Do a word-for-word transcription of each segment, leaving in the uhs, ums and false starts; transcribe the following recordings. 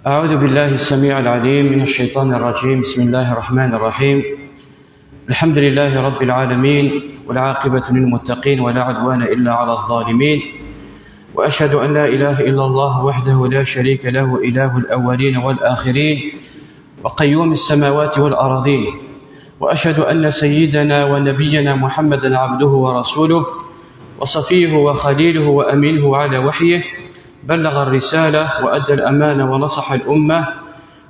أعوذ بالله السميع العليم من الشيطان الرجيم. بسم الله الرحمن الرحيم. الحمد لله رب العالمين، والعاقبة للمتقين، ولا عدوان إلا على الظالمين. وأشهد أن لا إله إلا الله وحده لا شريك له، إله الأولين والآخرين، وقيوم السماوات والأرضين. وأشهد أن سيدنا ونبينا محمدا عبده ورسوله، وصفيه وخليله وأمينه على وحيه، بلغ الرسالة وأدى الأمانة ونصح الأمة،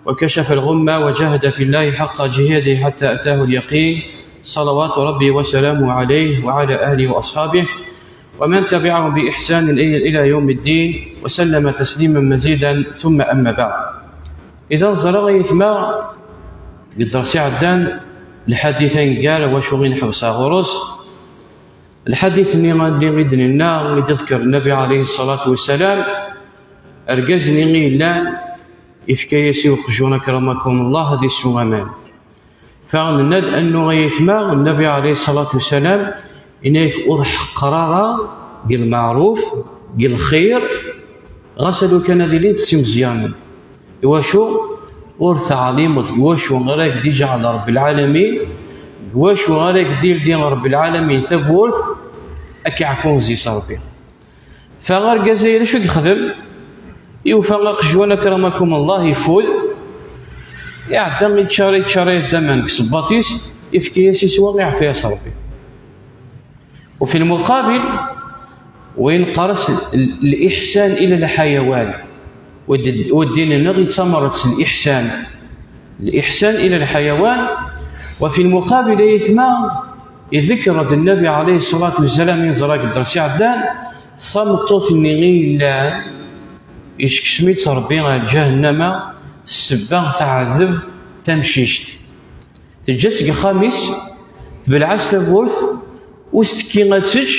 وكشف الغمة، وجاهد في الله حق جهاده حتى أتاه اليقين، صلوات ربي وسلامه عليه وعلى آله وأصحابه ومن تبعهم بإحسان إلى يوم الدين، وسلم تسليما مزيدا. ثم أما بعد. إذا نزرغ يثمى قدر سي عدان الحديثين قال وشو غين حبس غرس. الحديث اللي غادي غيدنا اللي ذكر النبي عليه الصلاة والسلام، أرجزني غيلان إفكايسي وقجونا كرمكم الله هذه السوغمان. فنناد أنه غيثما النبي عليه الصلاة والسلام إنك أرح قرارا قل معروف قل خير. غسلوا كان ذي لين تسمزيانا. وشو أرث عليمة وشو غراك ديجا على رب العالمين، وشو غراك دير دين رب العالمين ثبورث أكي عفون زي صربي. فغير جزائر شو يخدم؟ يوفى aqjun أكرمكم الله يفوذ، يعدم يتشاري يتشاري يزدمان كسباطيس، يفكي يسيسوا يعفي يا صربي. وفي المقابل وين قرس ال- الإحسان إلى الحيوان، والد- والدين النغي تمرت الإحسان، الإحسان إلى الحيوان. وفي المقابل يثمى يذكر النبي عليه الصلاة والسلام من زراك الدرس عدان ثمطوث نغيلان يشكسميت ربي على جهنم السبا تعذب تمشيشت. تجا سك خامس تبلعس تبورث وستكي غتسج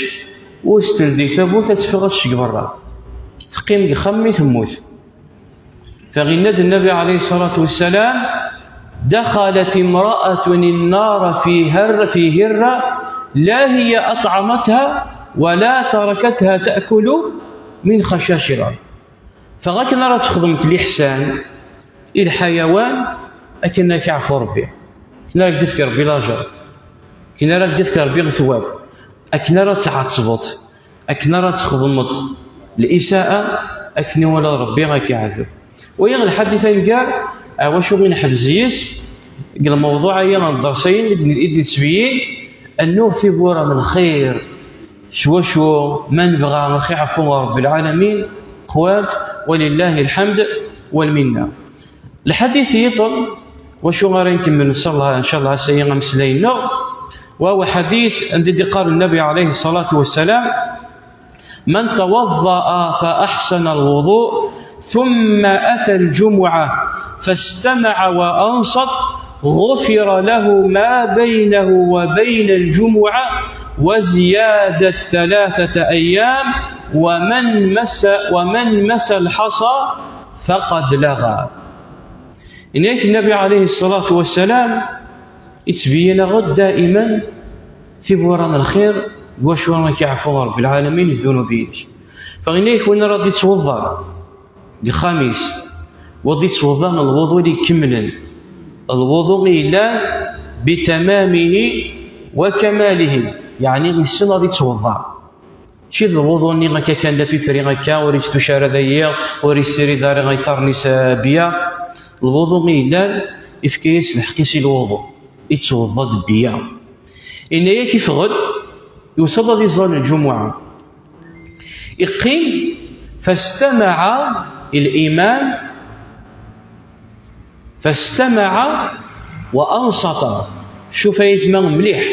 وستلدي تبورث تفغت شك برا. تقيم خمي تموت. فغنى النبي عليه الصلاة والسلام: دخلت امرأة النار في هر في هرة، لا هي أطعمتها ولا تركتها تأكل من خشاش الأرض. فغاكنا راه تخدمت الإحسان إلى الحيوان، أكنك عفو ربي، كنا راك دفك ربي لاجر، كنا راك دفك ربي الثواب، أكنا راه تعصبت، أكنا راه تخدمت الإساءة، أكن ولا ربي غاك يعذب. ويا الحديث نقال، آه، وشو غين حبزيس، قال الموضوع يا الدرسين اللي الإيد سبيين، أنه في بورا من الخير، شو شو ما نبغى نخي عفو رب العالمين، قوات، ولله الحمد والمنة. الحديث يطل، وشو غير نكمل إن شاء الله، إن شاء الله سيئنا مسلينا. وهو حديث عند قال النبي عليه الصلاة والسلام: من توضأ فأحسن الوضوء ثم أتى الجمعة فاستمع وأنصت غفر له ما بينه وبين الجمعة وزيادة ثلاثة أيام، ومن مس ومن مس الحصى فقد لغى. إنك النبي عليه الصلاة والسلام يتبين غد دائما في بوران الخير، واش راك يعفو رب العالمين الذنوب يليش. فغنيك وين راضي توضا الخميس، وضي توضا الوضوء اللي كملا، الوضوء إلا بتمامه وكماله، يعني السنة غادي توضا. شي الوضوء ني غاكا كان لا بيبري غاكا، وريس تشار ذيا، وريس سيري داري غايطار نيس بيا. الوضوء إلا إفكيس الحقيسي الوضوء، يتوضا بيا. إن يكي فغد يوصل لي زون الجمعة. يقيم فاستمع الإمام، فاستمع وأنصت. شوف يا يتما مليح.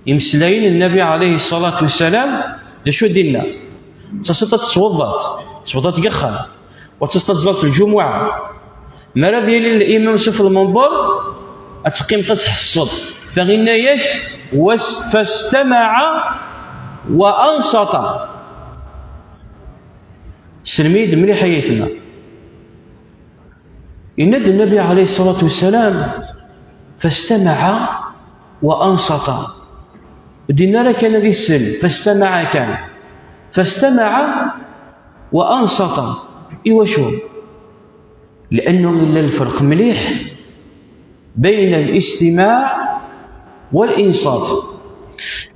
يمسلاين النبي عليه الصلاة والسلام، ده شو ديننا؟ تصطت تصوضات، تصوضات قخا، وتصطت زلت الجمعة. ما راه ديال الإمام شوف المنبر، أتقيم تتحصد. فغنى ياك: "واس-، فاستمع وأنصت". سلميد مليح يا يتما. ينادي النبي عليه الصلاة والسلام: "فاستمع وأنصت". دينا راه كان ذي السن، فاستمع كان. فاستمع وأنصت. إوا شو؟ Li'annu yella lferq mliḥ bayna al-istimaɛ wal-inṣat.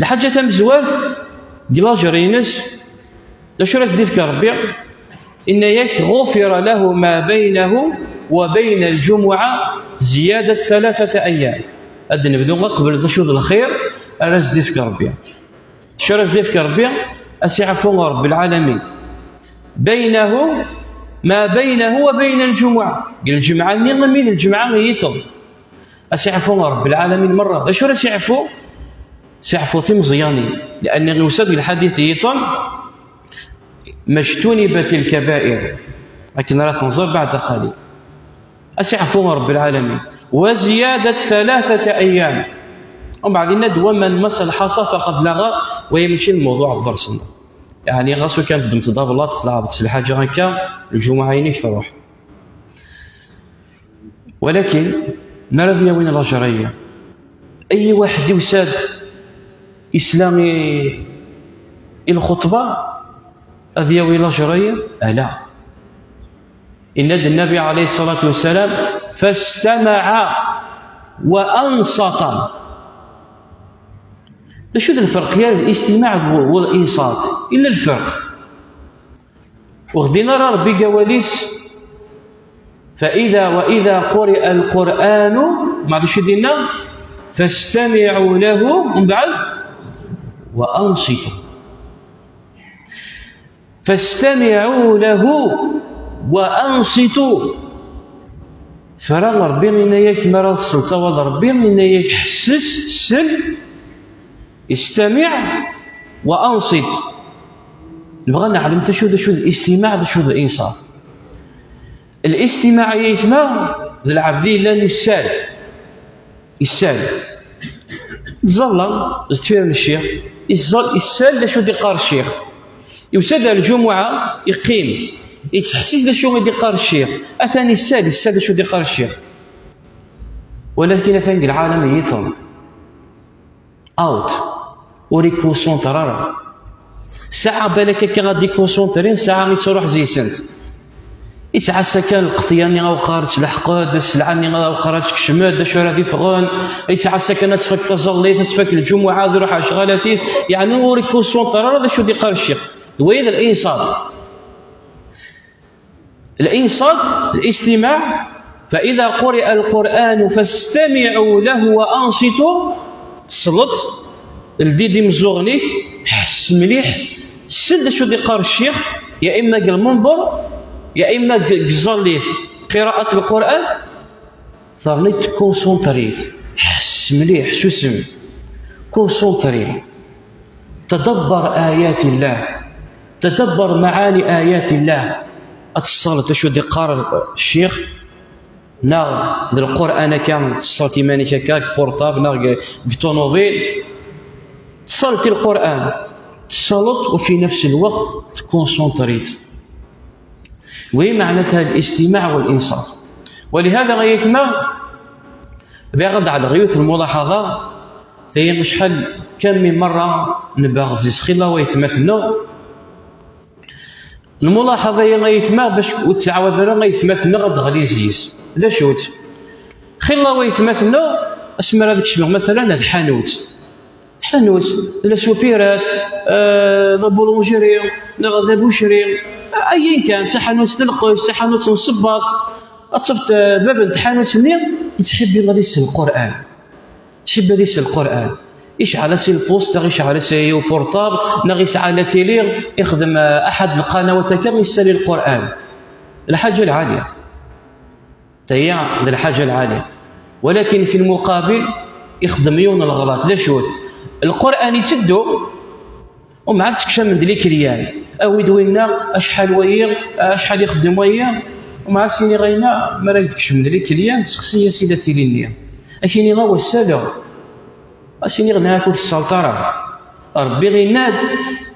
Lḥaǧa tamezwart, deg lajer-ines, d acu ara s-d-ifk Ṛebbi? Inna-yak: "Ɣufira lahu ma baynahu wa bayna al-jumuɛa ziyadat thalathat ayyam." Ad d-nebdu, qbel d acu d lxir ara s-d-ifk Ṛebbi. D acu ara s-d-ifk Ṛebbi? Asiɛfu n Ṛebbi lɛalamin. Baynahu, ma baynahu wa bayna al-jumuɛa. Deg lǧemɛa-nni armi d lǧemɛa i yiṭṭen. Asiɛfu n Ṛebbi lɛalamin merra. D acu ara siɛfu? Siɛfu timeẓyanin. Li'anna yusa-d deg lḥadit i yiṭṭen: "Ma jtunibat al-kaba'ir." Akken ara t-nẓer baɛda qalil. Asiɛfu n Ṛebbi lɛalamin. Wa ziyadat thalathat ayyam. Umbeɛd yenna-d: "Wa man massa lḥasa faqad laɣa", wa mačči lmewḍuɛ n dders-nneɣ. Yeɛni ɣas ukan txedmeḍ-d ablaṭ, tleɛbeḍ s lḥaǧa akka, lǧumuɛa-inek truḥ. Walakin, mi ara d-yawin lajer-agi, ayi waḥed yusa-d, isla i, i lxuṭba, ad yawi lajer-agi? Ala. Inna-d Nnabi ɛalayhi ṣṣalatu wassalam: "Fastamaɛa wa anṣata." D acu d lferq gar listimaɛ d, d linṣat? Yella lferq. Ur ɣ-d-yenni ara Ṛebbi deg wawal-is: "Fa iḍa, wa iḍa quri'a al-Qur'anu", ma d acu i d-yenna? "Fastamiɛu lahu", mbeɛd: "Wa anṣitu." "Fastamiɛu lahu wa anṣitu." Tura Ṛebbi yenna-yak, mi ara tesleḍ awal n Ṛebbi, yenna-yak: "Ḥesses, sel, istamiɛ, wa anṣit." Nebɣa ad neɛlem d acu, d acu d listimaɛ, d acu d linṣat. Listimaɛ, ay aytma, d lɛebd i yellan issal. Issal. Ẓẓallen, ẓdfir n ccix, iẓẓal, issal d acu d-iqqar ccix. Yusa-d ar lǧumuɛa, iqqim, ittḥessis d acu i d-iqqar ccix. Atan issal, issal d acu d-iqqar ccix. Walakin atan deg lɛalam n yiṭṭen. Out. Ur ikkunsentri ara. Ssaɛa balak akka ad ikkunsentri, ssaɛa ittruḥ zzi-sent. Ittɛassa kan lqeṭyan-nni awqar ad tleḥqeḍ, sselɛa-nni awqar ad tkecmeḍ, d acu ara d-iffɣen. Ittɛassa kan ad tfak taẓallit, ad tfak lǧumuɛa, ad iruḥ ar ccɣalat-is. Yeɛni ur ikkunsentri ara d acu d-iqqar ccix. D wayi d linṣat. Linṣat, listimaɛ, fa iḍa quri'a al-Qur'anu fastamiɛu lahu wa anṣitu. Tesleḍ, ldi-d imeẓẓuɣen-ik, ḥess mliḥ, sel d acu d-iqqar ccix, ya imma deg lmenber, ya imma deg, deg tẓallit, qira'at al-Qur'an, terniḍ tkunsentrid. Ḥess mliḥ, susem. Kunsentri. Tadabber ayat Allah. Tadabber maɛani ayat Allah. Ad tessaleḍ d acu d-iqqar ccix, neɣ d Lqur'an akka, tessaleḍ iman-ik akka, deg portable, neɣ deg, deg ṭunubil. Tessaleḍ i Lqur'an. Tessaleḍ, u fi nafs lweqt tkunsentrid. Wi meɛnata listimaɛ wal-inṣat. Walihada ay aytma, bɣiɣ ad d-ɛelleɣ yiwet n lmulaḥaḍa, tagi acḥal kan mi merra nebɣa ɣef zzis xilla waytmaten-nneɣ. Lmulaḥaḍa-ya ay aytma, bac ur tettɛawad ara aytmaten-nneɣ ad d-teɣli zzis. D acu-tt? Xilla waytmaten-nneɣ, asmi ara d-kecmeɣ matalan ar tḥanut. Tḥanut, d la supirette, euh, d la boulangerie, neɣ d la boucherie, ayen kan, d taḥanut n lqecc, d taḥanut n ssebbaḍ, ad tafeḍ, euh, bab n tḥanut-nni yettḥibbi ad isel Lqur'an. Yettḥibbi ad isel Lqur'an. Yecɛel-as i lpust, neɣ yecɛel-as i uportable, neɣ yesɛa la télé, ixdem, euh, aḥad lqanawat akka, yessali Lqur'an. Lḥaǧa lɛaliya. Taya d lḥaǧa lɛali. Walakin fi lmuqabil, ixdem yiwen n leɣlaṭ. D acu-t? Lqur'an itteddu, umɛad tekcam-d likelyan. Awi-d winna, acḥal wayi, acḥal ixeddem wayi. Umɛad s-iniɣ ayna, mi ara k-d-kecmen likelyan, sexsi-as i la télé-nni. Ad k-iniɣ awa ssaleɣ. Ad s-iniɣ neɣ ur tessaleḍ ara. Ṛebbi yenna-d: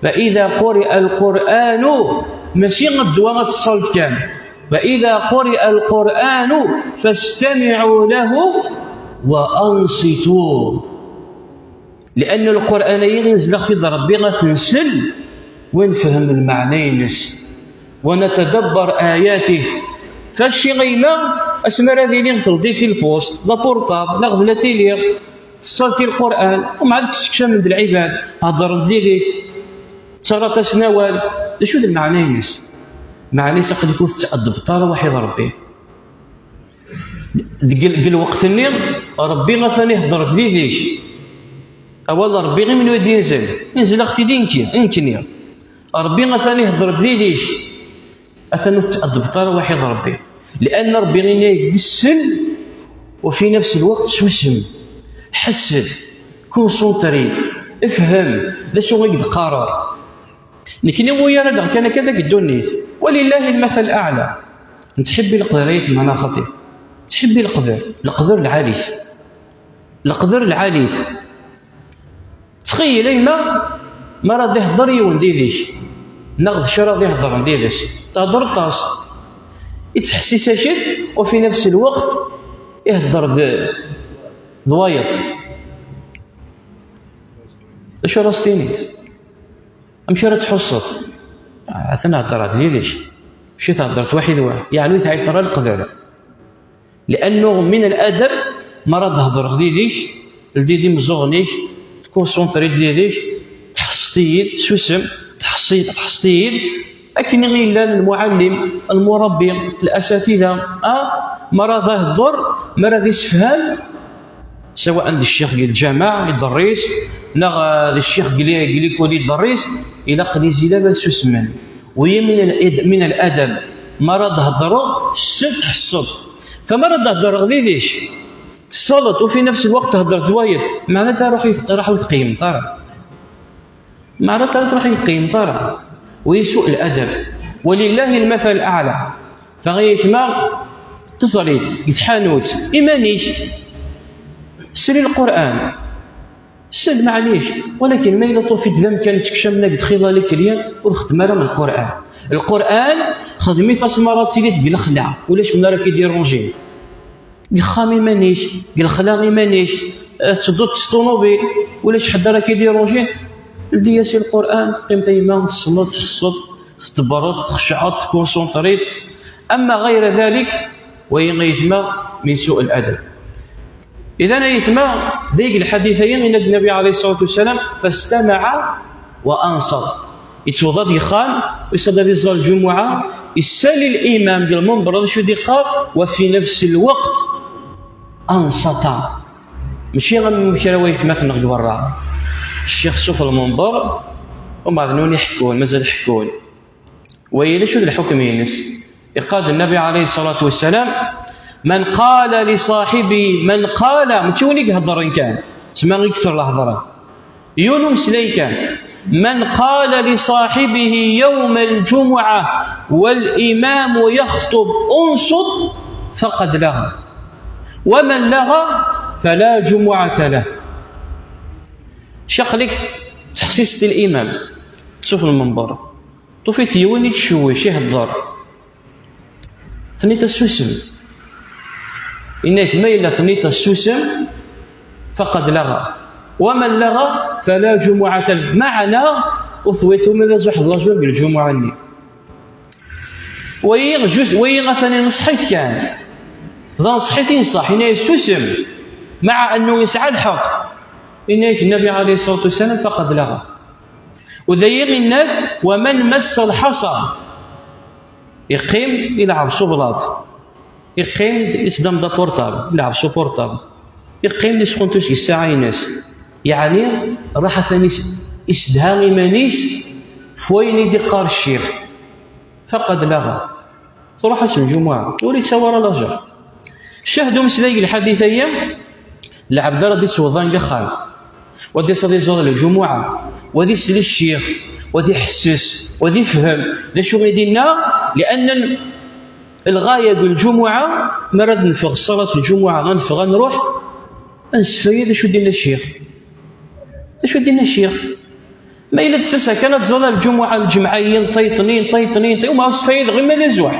"Fa iḍa quri'a al-Qur'anu", mačči ddwa ad tessaleḍ kan. "Fa iḍa quri'a al-Qur'anu fastami'u lahu wa anṣitu." Li'anna Lqur'an-agi i nezleɣ-t-id Ṛebbi ad t-nsel, wa nefhem lmeɛna-ines, wa natadabbar ayatih, Faci a yemma, asmi ara d-iliɣ teldiḍ i lpust, d apurṭab, neɣ d la tili, tessaleḍ i Lqur'an, umɛad kečč tekcam-d lɛibad, heddren-d yid-k, tettarraḍ-asen awal, d acu d lmeɛna-ines? Lmeɛna-ines aql-ik ur tettadbeḍ ara waḥid Rebbi. Deg, deg lweqt-nni, Rebbi atan ihedder-d yid-k. Awal Rebbi i menhu i d-inzel? Inzel-aɣ-t-id i nekk-, i nekkni. Rebbi atan ihedder-d yid-k. Atan ur tettadbeḍ ara waḥid Rebbi. Lian Rebbi yenna-yak-d ssel, وفي نفس الوقت susem. Ḥess-d, concentré-d, efhem d acu i k-d-qqareɣ. Nekni ur ara d-ɣ kan akka deg ddunit. ولله المثل الأعلى. Nettḥibbi leqder ay tmana xaṭi. Nettḥibbi leqder, leqder lɛali-t. Leqder lɛali-t. Ttxil a yemma, mi ara d-ihedder yiwen d yid-k, neɣ d kra d-iheddren d yid-s, thedreḍ-as, ittḥessis-ak-d, وفي نفس الوقت ihedder d, d wayeḍ. D acu ara s-tiniḍ? Amek ara tḥusseḍ? Atan heddreɣ d yid-k, mačči theddreḍ waḥid wa, yeɛni ur tɛiṭeḍ ara leqder. Liannu min al-adab, mi ara d-hedreɣ d yid-k, ldi-d imeẓẓuɣen-ik, tkunsuntrid d yid-k, tḥesseḍ-iyi-d, susem, tḥessi-, tḥesseḍ-iyi-d, akken i llan lmuɛallim, lmurabbi, lasatida, a, mi ara d-ihedder, mi ara d-isefham, sawa d ccix deg lǧameɛ iderris, neɣ, eh, d ccix deg li-, deg likul iderris, ilaq ad izilab ad susmen. Wiyi min al-, min al-adab. Mi ara d-hedreḍ, ssel tḥesseḍ. Fa mi ara d-hedreɣ d yid-k, tessaleḍ, وفي نفس الوقت theddreḍ d wayeḍ, meɛna ara ruḥ i-, ruḥ ur tqeyymeḍ ara. Meɛna ara truḥ ur tqeyymeḍ ara. Wiyi سوء الأدب. ولله المثل الأعلى. Fa a yetma, teẓriḍ, deg tḥanut, iman-ik, sel i Lqur'an. Sel, maɛlic. Walakin ma yella tufiḍ d amkan tekcam deg txiḍa li kelyan, ur xeddem ara Lqur'an. Lqur'an, xdem-it asmi ara tiliḍ deg lexla, ulac win ara k-idirunjin. Deg uxxam iman-ik, deg lexla iman-ik, eh, tettedduḍ s ṭunubil, ulac ḥedd ara k-idirunjin. Ldi-yas i Lqur'an, teqqimeḍ a yemma, tesleḍ, tḥesseḍ, tdebbreḍ, txeccɛeḍ, tkunsuntriḍ. Ama ɣayra dalik, wayi a yetma min su'l adab. Idan a yetma, deg lḥadit-agi, yenna-d Nnabi ɛalayhi ṣṣalatu wassalam, فاستمع وأنصت. Yettweḍ-d yexxam, yusa-d ad iẓẓal lǧumuɛa, isali limam deg lmenber, d acu i d-iqqar? وفي نفس الوقت أنصت. Mačči am kra waytmaten deg berra. Ccix suf lmenber, umbeɛd nuni ḥekkun, mazal ḥekkun. Wayi d acu d lḥukm-ines? Iqqar-d Nnabi ɛalayhi ṣṣalatu wassalam, من قال لصاحبه، من قال, mačči win i iheddren kan, tma ikter lehḍra. Yiwen umeslay kan. من قال لصاحبه يوم الجمعة والإمام يخطب: انصت، فقد لغى، ومن لغى فلا جمعة له. Ccix aql-ik tettḥessiseḍ i limam, suf lmenber. Tufiḍ yiwen ittcewwic, ihedder. Tenniḍ-as susem. Yenna-k ma yella tenniḍ-as susem, فقد لغى. ومن لغى فلا جمعة له. Meɛna ur tewwiḍ uma d azuḥ d lajuṛ deg lǧumuɛa-nni. Wayi, just, wayi atan ineṣḥ-it kan. D aneṣḥ-it i ineṣṣeḥ, yenna-yas susem. مع أنه yesɛa lḥeqq. Yenna-yak Nnabi ɛalayhi ṣṣalatu wassalam, فقد لغى. U dayi yenna-d, ومن مس الحصى. Iqqim ileɛɛeb s ublaḍ. Iqqim isdam d apurṭab, ileɛɛeb s upurṭab. Iqqim isxuntus deg ssaɛa-ines. Yeɛni, ruḥ atan is-, isedha iman-is, f wayen i d-iqqar ccix. فقد لغى. Truḥ-as lǧumuɛa, ur yettawi ara lajuṛ. Ccah d umeslay deg lḥadit-agi, lɛebd ara d-ittweḍḍan deg uxxam, wa d-yas ad iẓẓal lǧumuɛa, wa d-isel i ccix, wa d-iḥesses, wa d-ifhem d acu i d-inna, lianna lɣaya deg lǧumuɛa, mi ara d-neffeɣ ṣṣalat lǧumuɛa, ad neffeɣ ad nruḥ, ad nessefaya d acu d-inna ccix. D acu d-inna ccix? Ma yella d tasa kan ad tẓalla lǧumuɛa, lǧemɛa-yi, tayeḍ-nni, tayeḍ-nni, tayeḍ-nni, uma ur sfayideɣ, ima d azuḥ.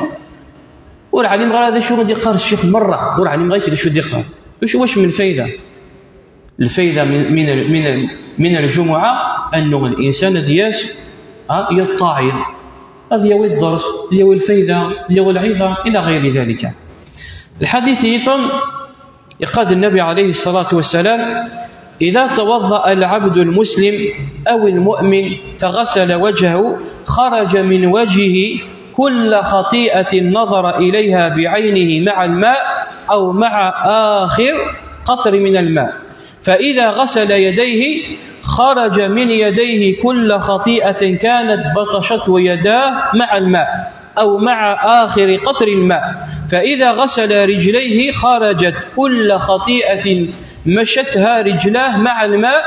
Ur ɛlimeɣ ara d acu i d-iqqar ccix merra, ur ɛlimeɣ ara d acu i d-iqqar. D acu wac min lfayda? Lfayda min, min, min, min lǧumuɛa, annu linsan ad d-yas, ha, yeṭṭaɛi. Ad yawi dders, ad yawi lfayda, ad yawi lɛiḍa, ila ɣayri dalika. Lḥadit yiṭen, iqad Nnabi ɛalayhi ṣṣalatu wassalam: إذا توضأ العبد المسلم أو المؤمن فغسل وجهه خرج من وجهه كل خطيئة نظر إليها بعينه مع الماء أو مع آخر قطر من الماء، فإذا غسل يديه خرج من يديه كل خطيئة كانت بطشته يداه مع الماء أو مع آخر قطر الماء، فإذا غسل رجليه خرجت كل خطيئة مشتها رجلاه مع الماء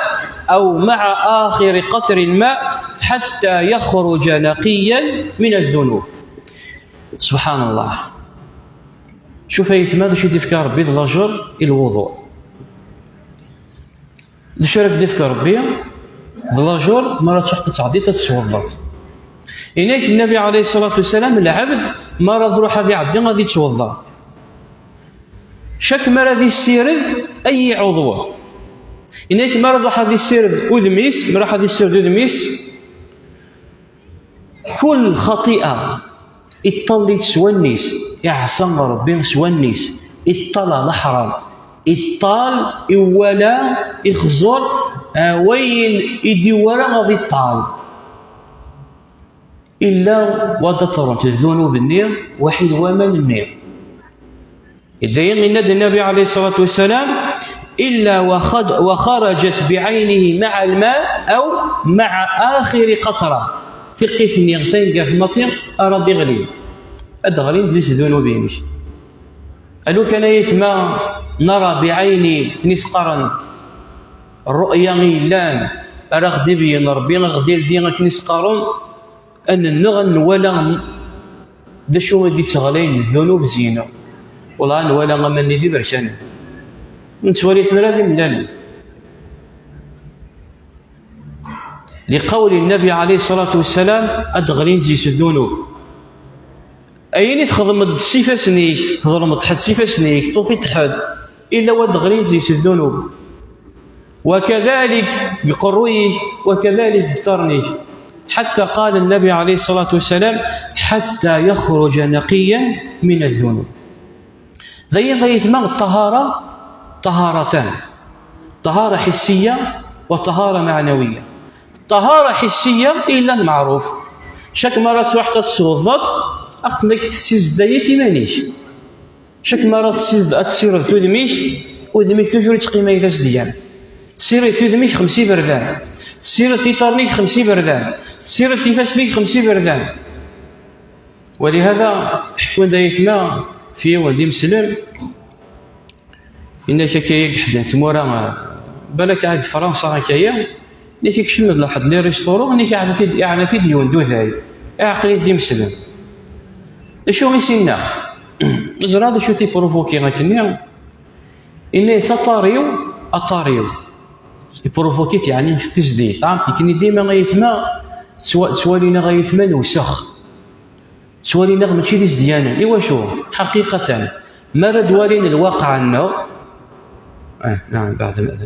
أو مع آخر قطر الماء حتى يخرج نقيا من الذنوب. سبحان الله. شوف يا يتما، شو ديفكا ربي ذ لاجور الوضوء. D acu ara k-d-ifk Ṛebbi d lajuṛ mi ara truḥeḍ ad tɛeddiḍ ad tesweḍḍeḍ? Yenna-k Nnabi ɛalayhi ṣṣalatu wassalam, lɛebd mi ara iṛuḥ ad iɛeddi ad ittweḍḍa, cak mi ara d-issired ay iɛuḍwa. Yenna-k mi ara iṛuḥ ad issired udem-is, mi ara iṛuḥ ad issired udem-is, kul xaṭi'a, iṭṭal-it s wallen-is, iɛṣa Ṛebbi s wallen-is, iṭṭal ɣer leḥṛam, iṭṭal, iwala, ixẓer, ah, wayen i d-iwala ad iṭṭal. Illa wa d-ṭṭrent ddunub-nni, waḥid waman-nni. Dayen, yenna-d Nnabi ɛalayhi ṣṣalatu wassalam, إلا وخد-، وخرجت بعينه مع الماء أو مع آخر قطرة. Tiqqit-nni, tayen gar tmaṭi, ara d-iɣlin. Ad d-ɣlin zzit ddunub-inek. Alu kan ay aytma nara biɛayni, akken i s-qqaren, ṛṛu'ya i yellan, ara ɣ-d-ibeyyen Ṛebbi, a ɣ-d-ildi akken i s-qqaren, ad nenneɣ, ad nwala d acu i d-ittɣalayen d ddunub zzin-a. Wellah, ad nwala aman-nni d iberkanen. Nettwali tura d imellalen. Liqawli Nnabi ɛalayhi ṣṣalatu wassalam, ad d-ɣlin zzit ddunub. Ayen i txedmeḍ s ifassen-ik, tḍelmeḍ ḥedd s ifassen-ik, tufiḍ ḥedd, illa wa d-ɣlin zzit ddunub. وكذلك deg uqerruy-ik, وكذلك deg iḍarren-ik. حتى قال النبي عليه الصلاة والسلام: حتى يخرج نقيا من الذنوب. Dayen, ay aytma, ṭṭahara, ṭaharatan. Ṭṭahara ḥissiya wa ṭṭahara maɛnawiya. Ṭṭahara ḥissiya i yellan meɛruf. Cak mi ara truḥeḍ ad tesweḍḍeḍ, aql-ak tessizedgayeḍ iman-ik. Cak mi ara tessired-, ad tessired udem-ik, udem-ik toujours yettqima d asdegdgan. Tessired udem-ik xems iberdan. Tessired iḍarren-ik xems iberdan. Tessired ifassen-ik xems iberdan. ولهذا ḥekkun-d ay aytma f yiwen d imeslem, yenna-k akka i yeḥdan tmura, balak ɛad Fransa akka-yi, yenna-k ikcem-d lḥedd les restaurants, yenna-k iɛna-t-id, iɛna-t-id yiwen d uday, iɛqel-it d imeslem. D acu i s-inna? Ẓra d acu t-iprovoki akkenni. Yenna-yas: "Aṭar-iw, aṭar-iw." Iprovoki-t, yeɛni, f tizdit. Ɛam tikkini dima ay aytma, ttwa-, ttwalin-aɣ ay aytma newsex. Ttwalin-aɣ mačči d izedyanen. Iwacu? Ḥaqiqatan, mi ara d-walin lwaqeɛ-nneɣ. Ah, naɛam, baɛd ma-,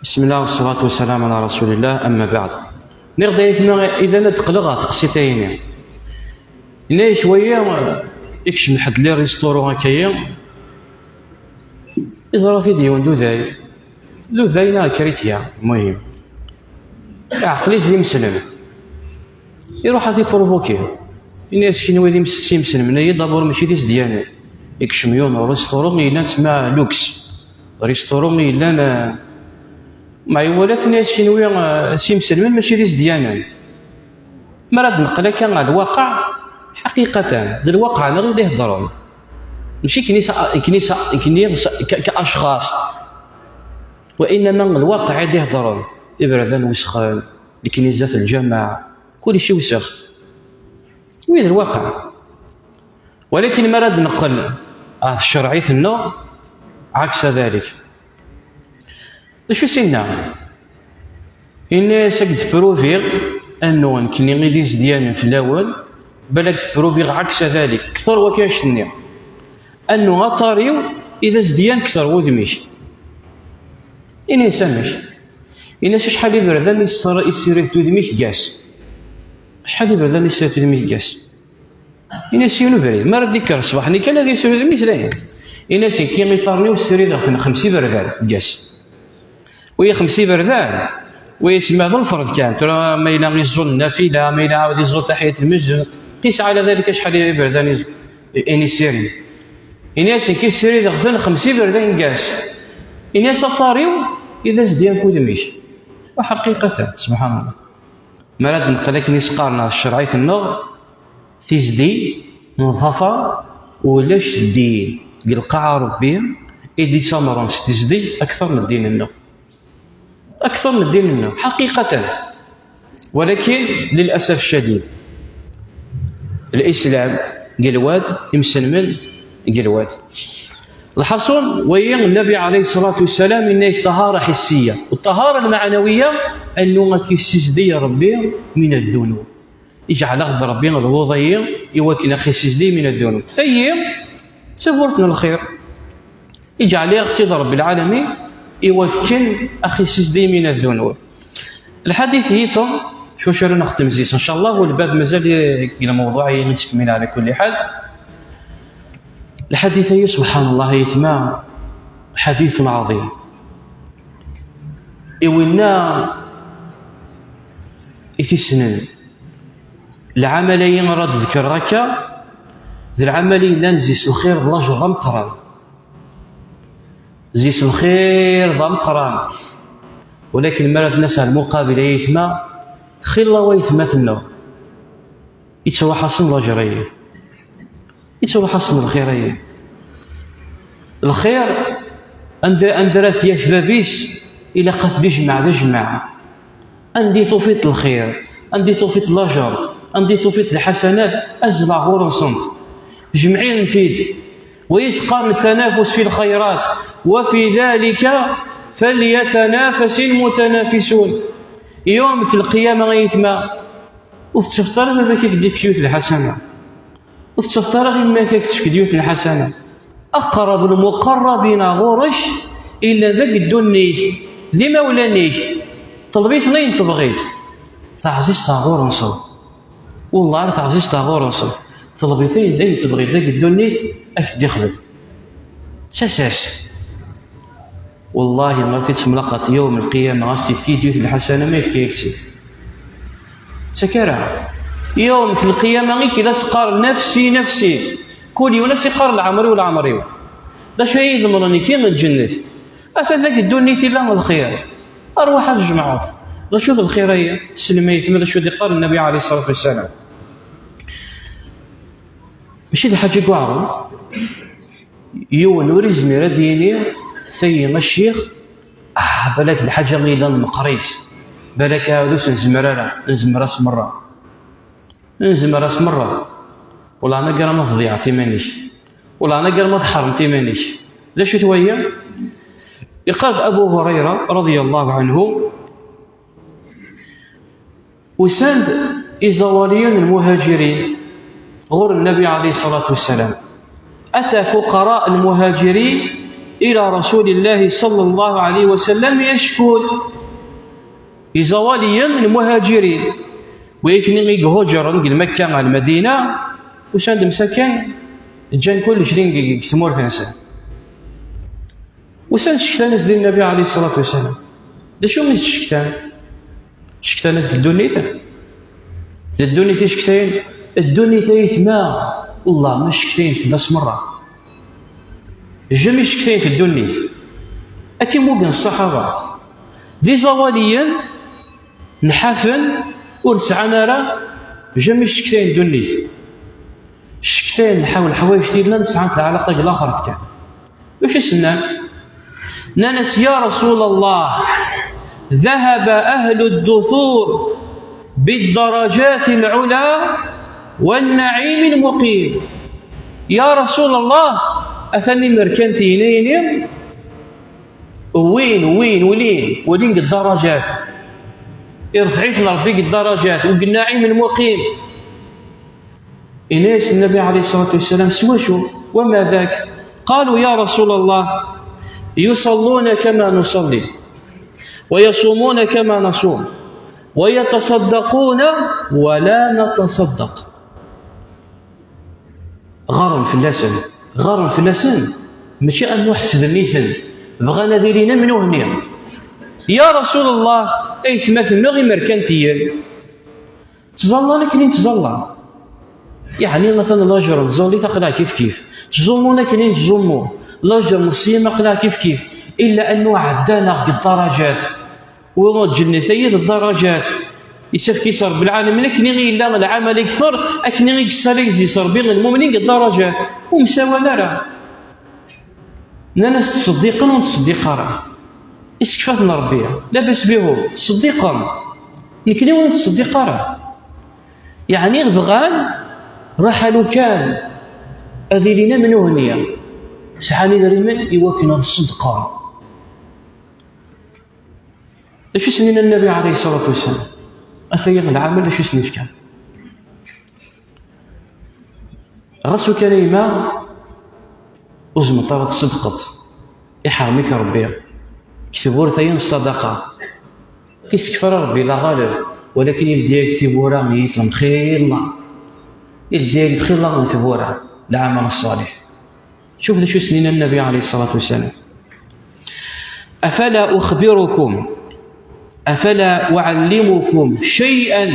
بسم الله والصلاة والسلام على رسول الله، أما بعد. Nniɣ-d ay atma idan ad d-qqleɣ ɣer teqsiṭ-ayini. Yenna-yak waya, ikcem ḥedd li restaurant akka-yi, iẓra-t-id yiwen d uday, d uday neɣ kritya, muhim. Iɛqel-it d imeslem. Iruḥ ad t-iprovoki. Yenna-yas kenwi d imes-, s imeslem-nni, d'abord mačči d izedyanen. Ikcem yiwen n restaurant yellan tma luxe. Restaurant yellan, eh, ma iwala-t, yenna-yas kenwi, eh, s imeslmen mačči d izedyanen. Mi ara d-neqqel akka ɣer lwaqiɛ, ḥaqiqatan, d lwaqiɛ-nneɣ i d-iheddren. Mačči kenni s-, kenni s-, kenni s-, ka, ka أشخاص. وإنما lwaqiɛ i d-iheddren. Iberdan wesxen, leknizat, lǧameɛ, kullec iwsex. Wi d lwaqiɛ. Walakin mi ara d-neqqel ɣer tcerɛit-nneɣ, ɛaksa dalik. D acu i s-inna? Inna-yas ad k-d-pruviɣ annu nekkni i d izedyanen fell-awen, bal ad k-d-pruviɣ ɛaksa dalik, kter wakka annect-nni. Annu aṭar-iw i d azedyan kter wudem-ik. Ini-as amek? Ini-as acḥal iberdan i ssirid udem-ik gas. Acḥal iberdan i ssirid udem-ik gas? Ini-as yiwen ubrid, mi ara d-ikker ṣṣbeḥ-nni kan ad yesru udem-is dayen. Ini-as nekki iṭarren-iw ssirideɣ-ten xems iberdan gas. Wi xems iberdan, wi yesma d lferḍ kan. Tura ma yella iẓẓul nnafila, ma yella ɛawed iẓẓul taḥiyat lmesjid, qis ɛala dalik acḥal iberdan i, i, i nessirid. Ini-as nekki ssirideɣ-ten xems iberdan gas. Ini-as aṭar-iw i d azedyan n wudem-ik. Wa ḥaqiqatan, subḥan Allah. Mi ara d-neqqel akken i s-qqaren ɣer tcerɛit-nneɣ, tizdi n ḍafa, ulac ddin deg lqaɛa Rebbi i d-ittamren s tizdi akter n ddin-nneɣ. Akter n ddin-nneɣ, ḥaqiqatan. Walakin, lil'asaf ccadid, Lislam deg lwad, imselmen deg lwad. Lḥaṣun, wayi, Nnabi ɛalayhi ṣṣalatu wassalam yenna-yak ṭṭahara ḥissiya. U ṭṭahara lmeɛnawiya, annu ad k-issizdi Rebbi min ddunub. Iǧɛel-aɣ-d Rebbi lwuḍa-yi i wakken ad ɣ-issizdi min ddunub. Tayi d tawwurt n lxir. Iǧɛel-aɣ-tt-id Rebbi lɛalamin i wakken ad ɣ-issizdi min ddunub. Lḥadit yiṭen, s wacu ara nextem zis, ncallah, u lbab mazal deg lmewḍuɛ i nettkemmil ɛla kulli ḥal. Lḥadit-ayi, subḥan Allah, ayetma, ḥadit ɛḍim. I winna i t-issnen, lɛamal-ayi ara d-ḍekkreɣ akka, d lɛamal i yellan zis lxir d lajer d ameqqran. Zis lxir d ameqqran. Walakin mi ara d-nas ar lmuqabil, ay ayetma, xilla wayetma tenna, yettruḥ-asen lajer-ayi. Yettruḥ-asen lxir-ayi. Lxir, anda, anda ara t-yaf bab-is, ilaq ad t-d-ijmeɛ d ajmaɛ. Anda i tufiḍ lxir, anda i tufiḍ lajer, anda i tufiḍ lḥasanat, azleɣ ɣur-nsent. Jemɛen-t-id. Wa yesqarn tanafus fi lxayrat, wa fi dalika falyatanafas ilmutanafisun. Yawm lqiyama, ay ayetma, ur tettafeḍ ara baba-k ad k-d-yefk yiwet lḥasana. Ur tettafeḍ ara yemma-k ad k-tefk yiwet lḥasana. Aqrab lmuqarrabina ɣur-k, illan deg ddunit, d imawlan-ik, ṭleb-iten ayen tebɣiḍ. Taɛzizt ɣur-nsen. Wallah, ar taɛzizt ɣur-nsen. Ṭleb-it ayen, ayen tebɣiḍ deg ddunit, ad k-t-id-ixdem. Sas-as. Wallahi, ma fi-tt temlaqaṭ yawm lqiyama, as-tt-yefk-id yiwet lḥasana, ma yefka-yak-tt-id. Ttak ara. Yawm lqiyama i k-id as-qqar nafsi, nafsi. Kul yiwen as-iqqar leɛmer-iw, leɛmer-iw. D acu ay idemren nekki n lǧennet? Ata deg ddunit ila lxir. Arwaḥ ad tjemɛeḍ. D acu d lxir-ayi? Teslem ayetma d acu d-iqqar Nnabi ɛalayhi ṣṣalatu wassalam. Mačči d lḥaǧa n uɛrub. Yiwen ur izmir ad d-yini, tayi a ccix, ah, balak d lḥaǧa i yellan meqqrit, balak aɛud ur s-nezmer ara, nezmer-as merra. Nezmer-as merra. Wala anagar ma tḍeyɛeḍ iman-ik. Wala anagar ma tḥermeḍ iman-ik. D acu-t waya? Iqqar-d Abu Hurayra, radiyallahu anhu, Usan-d iẓawaliyen n lmuhajirin ɣur Nnabi ɛalayhi ṣṣalatu wassalam. Ata fuqara lmuhajirin إلى رسول الله صلى الله عليه وسلم يشكون. Iẓawaliyen n lmuhajirin, wid i ihuǧren deg Lmekka ɣer Lmadina, usan-d msakin, ǧǧan kullec din deg, deg tmurt-nsen. Usan-d cektan-as di Nnabi alayhi ṣṣalatu wassalam. D acu i s-d-cektan? Cektan-as d ddunit. D ddunit i cektayen. Ddunit ay aytma, wallah ma cektayen fell-as merra. Jamais cektayen f ddunit. Akken mmugen ṣṣaḥaba. D iẓawaliyen, nḥafen, ur sɛan ara, jamais cektayen ddunit. Cektayen lḥaw-, lḥawayeǧ ti llan sɛant lɛalaqa deg laxert kan. Acu i s-nnan? Nnan-as: يا رسول الله، ذهب أهل الدثور بالدرجات العلى والنعيم المقيم. Ya Rasul Allah, atan imerkantiyen ayni, wwin, wwin, ulin, ulin deg ddarajat. Irfeɛ-iten Ṛebbi deg ddarajat, deg nnaɛim lmuqim. Yenna-yas Nnabi alayhi ṣṣalatu wassalam: s wacu? وما ذاك؟ قالوا: يا رسول الله، يصلون كما نصلي، ويصومون كما نصوم، ويتصدقون ولا نتصدق. Ɣaren fell-asen, ɣaren fell-asen, mačči annu ḥesden-iten, bɣan ad ilin am nutni. Ya Rasul Allah, aytmaten-nneɣ imerkantiyen, ttẓallan akken i nettẓalla. Yeɛni, atan lajer n tẓallit aql-aɣ kifkif. Ttẓummun akken i nettẓummu. Lajer n ṣṣyam aql-aɣ kifkif. Illa annu ɛeddan-aɣ deg ddarajat. Wa lǧennet-ayi d ddarajat. Yettefk-itt Ṛebbi lɛalamin. Akken i yella lɛamal ikter, akken i yessali Ṛebbi lmumnin deg ddarajat. Ur msawal ara. Nnan-as: ttṣeddiqen ur nettṣeddiq ara. Isekfa-ten Ṛebbi, labas bihum, ttṣeddiqen. Nekni ur nettṣeddiq ara. Yeɛni bɣan raḥa lukan ad ilin am nutni, sɛan idrimen i wakken ad ṣeddqen. D acu i s-nnan Nnabi alayhi ṣṣalatu wassalam? Ataya lɛamal, d acu i s-nefka? Ɣas ukan a yemma, ur tezmireḍ ara ad tṣeddqeḍ, iḥrem-ik Ṛebbi deg tewwurt-ayi n ṣṣadaqa. Ur isekfi ara Ṛebbi la ɣaleb, walakin ildi-ak tiwwura n yiṭṭen xilla, ildi-ak-d xilla n tewwura, lɛamal ṣṣaliḥ. Cuf d acu i s-nnan Nnabi alayhi ṣṣalatu wassalam: أفلا أخبركم، أفلا أعلمكم شيئا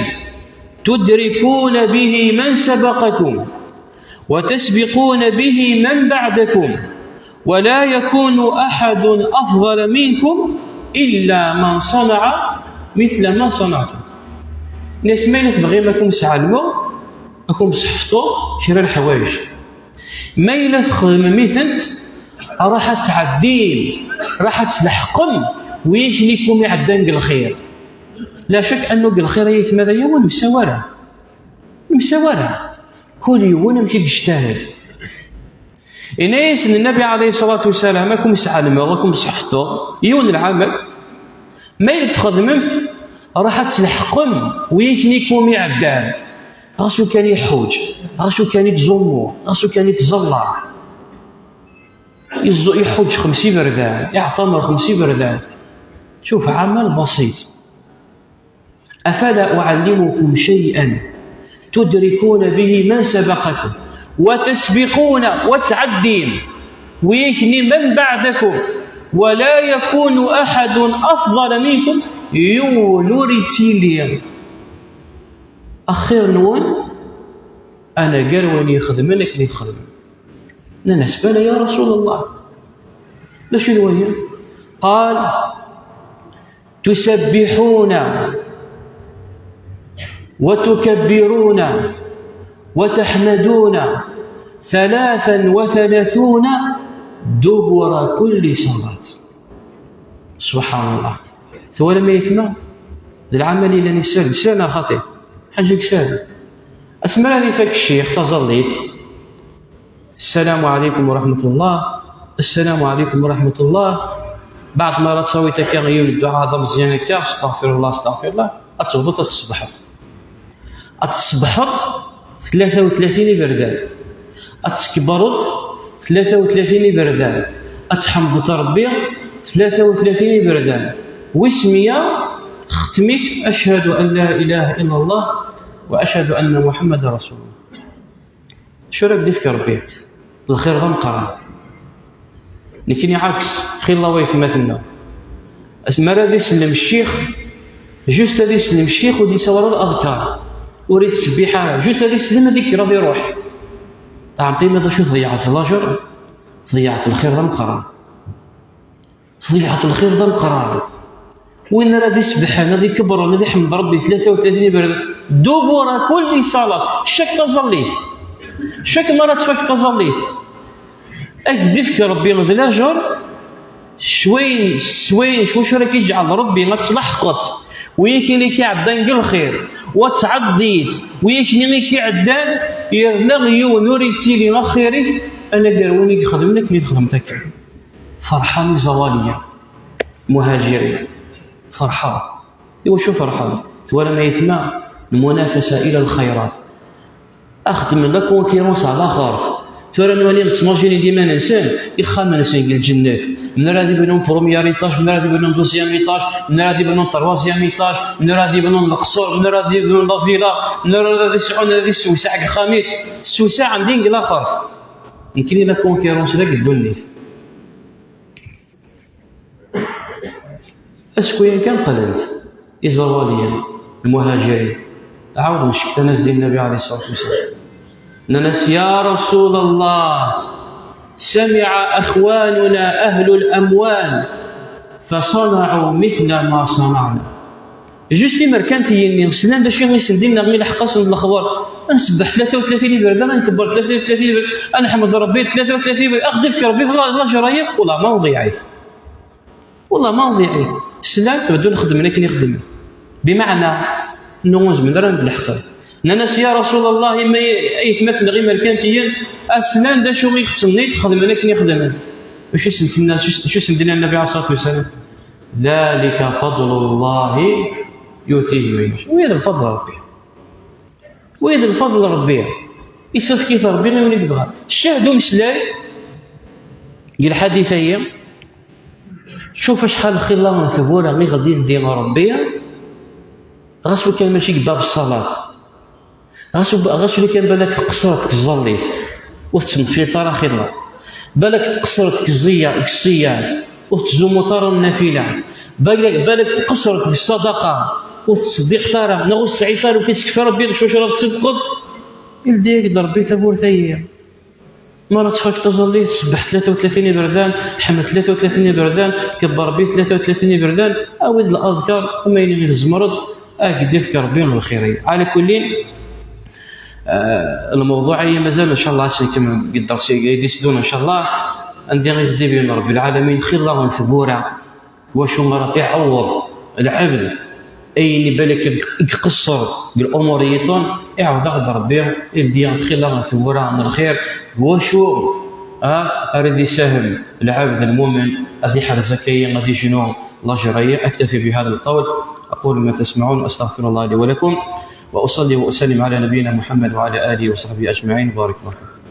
تدركون به من سبقكم وتسبقون به من بعدكم ولا يكون أحد أفضل منكم إلا من صنع مثل ما صنعتم. Nnan-as: ma yella tebɣim ad kem-sɛelmeɣ, ad kem-sḥefḍeɣ kra n leḥwayeǧ. Ma yella txedmem-itent, raḥ ad tɛeddim, raḥ ad tleḥqem wiyaken i kum iɛeddan deg lxir. La cak annu deg lxir ay aytma d aya ur nemsawa ara. Ur nemsawa ara. Kul yiwen amek i yejtahid. Yenna-yasen Nnabi alayhi ṣṣalatu wassalam: ad kum-sɛelmeɣ, ad kum-sḥefḍeɣ yiwen n lɛamal. Ma yella txedmem-t, raḥ ad tleḥqem wiyaken i kum iɛeddan. Ɣas ukan iḥuǧ, ɣas ukan ittẓummu, ɣas ukan ittẓalla. Iẓu-, iḥuǧ xems iberdan, iɛtamer xems iberdan. Cuf, ɛamal basit. أفلا أعلمكم شيئا تدركون به من سبقكم وتسبقون وتعدين ويكني من بعدكم ولا يكون أحد أفضل منكم. Yiwen ur ittili axir-nwen anagar win ixedmen akken i txedmem. Nnan-as: bala ya Rasul Allah. D acu d waya? قال: تسبحون وتكبرون وتحمدون ثلاثا وثلاثون دبر كل صلاة. سبحان الله. Twalam ay aytma? D lɛamal yellan isal, isal neɣ xaṭi? Ḥaǧa isal. Asmi ara ifak ccix taẓallit: السلام عليكم ورحمة الله، السلام عليكم ورحمة الله. Baɛd ma ara tawiḍ akka yiwen dduɛa d ameẓyan akka, استغفر الله، استغفر الله, ad tebduḍ ad tṣebbḥeḍ. Ad tṣebbḥeḍ tlata u tlatin iberdan. Ad tkebreḍ tlata u tlatin iberdan. Ad tḥemdeḍ Ṛebbi tlata u tlatin iberdan, wis meyya xtem-it: "Acḥadu an la ilaha illa Allah wa acḥadu anna Muḥammadan rasulullah." Acu ara k-d-ifk Ṛebbi? Lxir d ameqqran. Nekkini ɛaks, xilla waytmaten-nneɣ. Mi ara d-isellem ccix, juste ad isellem ccix, ur d-isawal ara aḍkar, ur ittṣebbiḥ ara, juste ad isellem ad ikker ad iruḥ. Teɛreḍ imi d acu tḍeyyɛeḍ lajer? Tḍeyyɛeḍ lxir d ameqqran. Tḍeyyɛeḍ lxir d ameqqran. Win ara d-isebḥen, ad ikebbren, ad iḥmed Ṛebbi tlata u tlatin iberdan, dubura kulli ṣalat, cak taẓallit, cak mi ara tfak taẓallit, ad k-d-ifk Ṛebbi d lajer s wayen, s wayen, s wacu ara k-iǧɛel Ṛebbi ad tlaḥqeḍ wiyaken i k-iɛeddan deg lxir, wa tɛeddiḍ wiyaken i k-iɛeddan, yerna yiwen ur ittili axir-ik anagar win i ixedmen akken i txedmeḍ akka. Ferḥen iẓawaliyen, muhajirin. Ferḥen. Iwacu ferḥen? Twalam ayetma, lmunafasa ila lxayrat. Axedmen la concurrence ɛla xert. Tura nwali ttmajinin iman-nsen, ixxamen-nsen deg lǧennet. Mnara ad ibnun premier étage, mnara ad ibnun deuxième étage, mnara ad ibnun troisième étage, mnara ad ibnun leqṣur, mnara ad ibnun la villa, mnara ad isɛun, ad isewseɛ deg uxxam-is. Sewseɛ din deg laxert. Nekkni la concurrence deg ddunit. Acku yan kan qqlent iẓawaliyen, lmuhajirin, ɛawden cektan-as-d i Nnabi ɛalayhi ṣṣalatu wassalam. Nnan-as: "Ya Rasul Allah, sami'a akhwanuna ahlul amwal, fasana'u mithla ma sana'na." Juste imerkantiyen-nni slan d acu i sen-d-inna i leḥq-asen d lexbar. Ad nsebbeḥ tlata u tlatin iberdan, ad nkebber tlata u tlatin iberdan, ad neḥmed Ṛebbi tlata u tlatin iberdan, ad ɣ-d-ifk Ṛebbi la, lajer-ayi, wellah ma ḍiɛit. Wellah ma ḍiɛit. Slan, beddun xeddmen akken i xeddmen. Bimeɛna, nnu ur nezmir ara ad d-leḥqen. Nnan-as: "Ya Rasul Allah, imi aytmaten-nneɣ imerkantiyen, a slan d acu i ɣ-tenniḍ, xedmen akken i xedmen." Acu i sen-tenna, acu i sen-d-inna Nnabi ɛalayhi ṣṣalatu wassalam? "Dhalika fadlu Llahi yutihi man yasha." Wi d lfeḍl n Ṛebbi. Wi d lfeḍl n Ṛebbi. Ittefk-it Ṛebbi i win i yebɣa. Ccah d umeslay deg lḥadit-agi. Cuf acḥal xilla n tewwura i ɣ-d-ildi Ṛebbi, ɣas lukan mačči deg bab ṣṣalat. Ɣas, ɣas lukan balak tqeṣṣreḍ deg tẓallit, ur tettnefliḍ ara xilla. Balak tqeṣṣreḍ deg ẓẓiya-, deg ṣṣiyam, ur tettzummut ara nnafila. Balak, balak tqeṣṣreḍ deg ṣṣadaqa, ur tettṣeddiqeḍ ara, neɣ ur tesɛiḍ ara, ur k-isekfi Ṛebbi d acu ara tṣeddqeḍ. Ildi-yak-d Ṛebbi tawwurt-ayi. Mi ara tfak taẓallit, sebbeḥ tlata u tlatin iberdan, ḥmed tlata u tlatin iberdan, kebber Ṛebbi tlata u tlatin iberdan, awi-d laḍkar, am ayen i tzemreḍ, ad k-d-ifk Ṛebbi lxir-agi. Ɛala kulli, ah, lmewḍuɛ-agi mazal, ncallah, ad s-nkemmel deg ddersi-agi i d-iteddun, ncallah, anda i ɣ-d-ibin Ṛebbi lɛalamin xilla n tewwura. Wacu ara t-iɛewweḍ lɛebd ayen i balak i iqeṣṣer deg lumuṛ-nniḍen, iɛawed-aɣ-d Ṛebbi, ildi-aɣ-d xilla n tewwura n lxir. Wacu, ah, ara d-isahem lɛebd lmumen ad iḥrez akka-yi, ad ijnu lajer-ayi. أكتفي بهذا القول، أقول ما تسمعون، أستغفر الله لي ولكم، وأصلي وأسلم على نبينا محمد وعلى آله وصحبه أجمعين. بارك الله فيكم.